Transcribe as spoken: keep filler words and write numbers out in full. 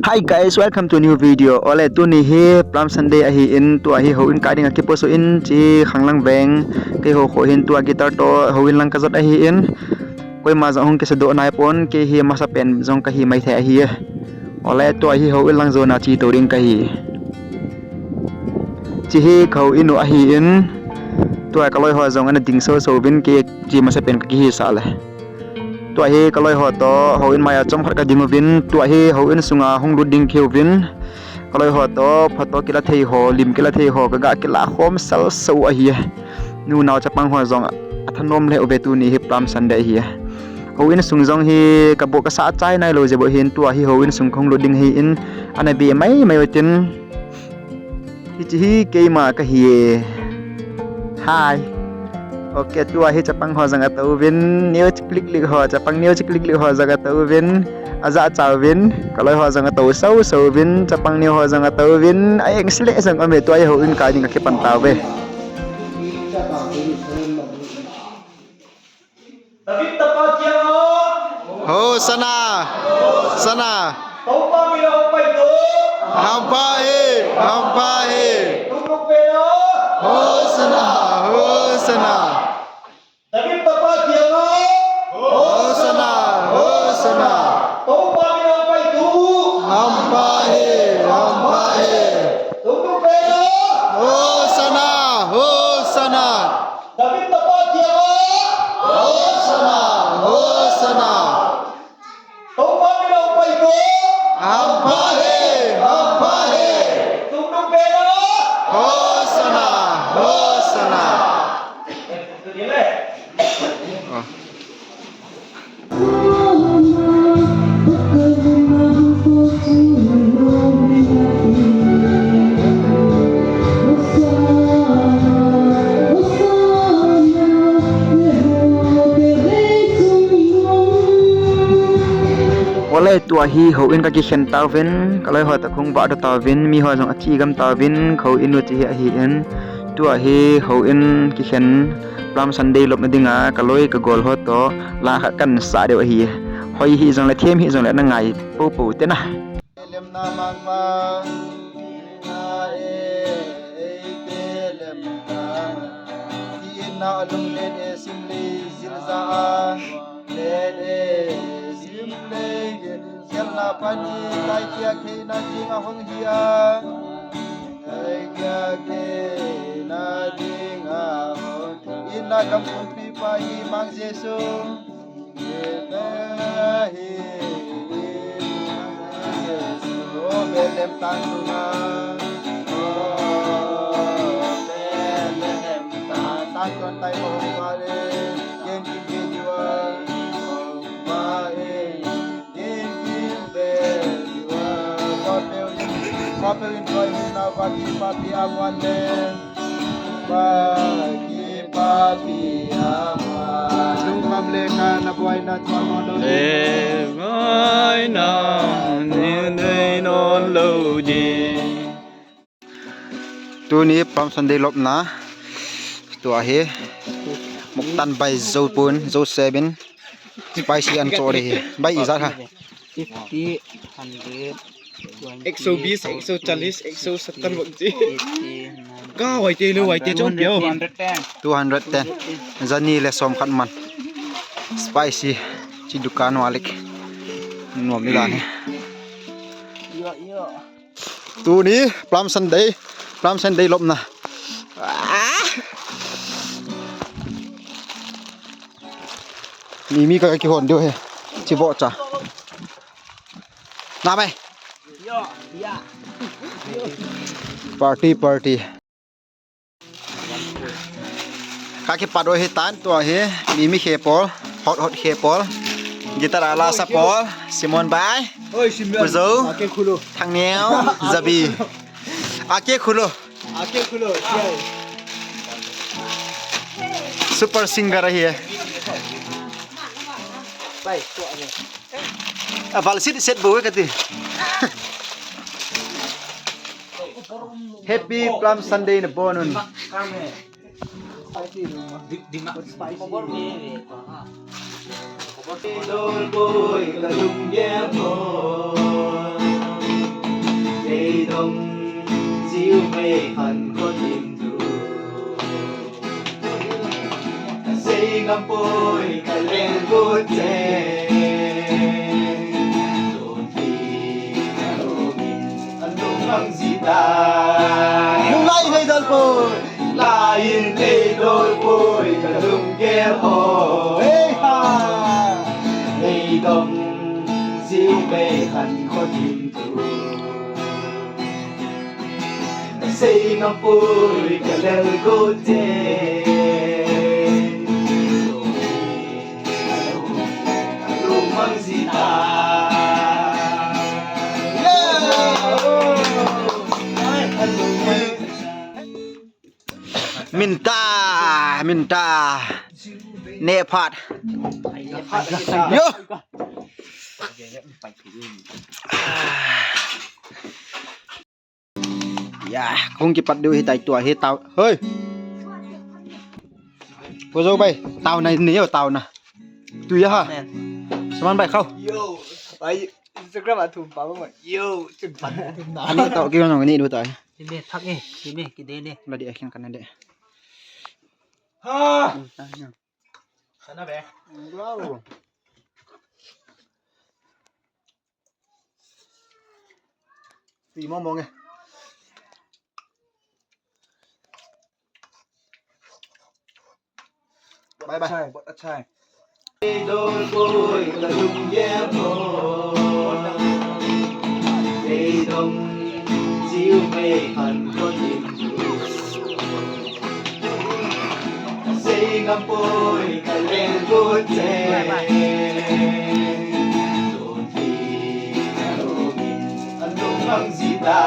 Hi guys, welcome to a new video. Ole, tuni hi Palm Sunday ahin, tua hi houin kai dinga kipost in, chi khanglang veng keiho kho hin, tua guitar toh houin lang kajot ahin, koima jong hung kisedoh naipon, kei hi masapen jong kahi maithei ahi. Ole, tua hi houin lang jona chetou ding kahi. Chi hi kahouin u ahin, tua kaloiho jong ana ding soso uvin, kei chi masapen kakihisah le. Tua hi kaloiho toh houin maiya chomkhat kading uvin, tua hi houin sunga hung lut ding kahiuvin, kaloiho toh photo kila theiho, lim kila theiho kaga kila khom selso ahi. Nunao chapangho jong athanom lheh uve, tuni hi Palm Sunday ahi. Houin sung jong hi kabol kasah chai nailou jeh bou hin, tua hi houin sung kahung lut ding ahin, ana be maimai utin. Hiche hi keima kahi e. Hi. Ok, tua hi chapangho jong atouvin, neo chikliklik ho, chapang neo chikliklik ho jong atouvin, ajahcha uvin, kaloiho jong atou soso uvin, chapang neoho jong atouvin, a-engse leh jong aume, tua hi houin kai ding kakipan tauve. David tapa kianga. Hosanna! Hosanna! Toupa mina hung paitou. Hampha e, hampha e. Tungnung pena. Hosanna, Hosanna! David tapa kianga. Hosanna, Hosanna! Toupa mina hung paitou. Hampha e, hampha e. Tungnung pena. Hosanna, Hosanna! David tapa kianga. Hosanna, Hosanna! Toupa mina hung paitou. Hampha e, hampha e. Tungnung pena. Hosanna, Hosanna! Ole, tua hi houin kakikhen tauvin, kaloiho toh kahung vahdoh tauvin, miho jong ache gam tauvin, kahouin u chu hi ahin. Tua hi houin kikhen Palm Sunday lopna dinga kaloi kagol ho toh la khat kahin sah diu ahi. Hoi hih jongle, them hih jongle, nangai poupou tena. Lemna mangma, na e, e, ke lemna. Ti na alung len e sim le zil za a. Len e sim le ke, kel na pani, tai kia ke na ding a hung hi a. Tai kia ke na ding a hung. Ina gam kumpi pa hi mang Jesu. Papel in koi na vati papi aguan le. Pagi papi ama. Lungkham le kana buaina chua mo lo. Le ngai na ni nei non lo di. Tuni Palm Sunday lopna. Tua hi. Muktan bai zo pun, zo sebin. Spicy an cho de hi. Bai ijat ha. Fifty, hundred, twenty, ek so bis, ek so chalis, ek so sattar bak ji. Eighty, ninety, ka waite lo, waite chong pio. Two hundred ten. Jani le som khat man. Spicy. Chi dukan walik. Nuam ni dan hi. Yo, yo. Tuni Palm Sunday, Palm Sunday lopna. Ah! Mi mi ka kihon diu he. Chi bo cha. Na mai. Party, party. Ka kipat u hitan tua hi, mi mi khe pol, hot hot khe pol. Guitar ala sa pol, Simon bai. Oi, Simon. Kuzo. Ake khulo. Thangneo, Zabi. Ake khulo. Ake khulo, siai. Super singer ahi e. Bai, tua ni. Aval sit set bo kati. Happy Palm Sunday na bonun. Spicy. Di, di ma. Spicy. Idol boy ka lunggel mo. Jiu ve khan ko tim tu. Sei ngam poi ka lel got che. Lunglang hei dol poi. Lai in hei dol poi ka lung kel ho. Hei ha. Hei dong. Jiu ve khan ko tim tu. Sei ngam poi ka lel got che. Lungmang jita. Min ta, min ta. Ne phat. Yo. Ya, kong kipat diu hitai tua hi tao. Hoi. Ko jo bai, tao na ni yo tao na. Tu ya ha. Saman bai khau. Yo, bai Instagram a thum pa ba. Yo, chun pa. Ani tao ki nong ni du tai. Ni me thak e, ni me ki de ne. La di akin kan de. Ha. Sana be. Wow. Tui mong mong e. Bye bye. Achai, bahut achai. Sei ngam poi ka lel got che. Lunglang jita.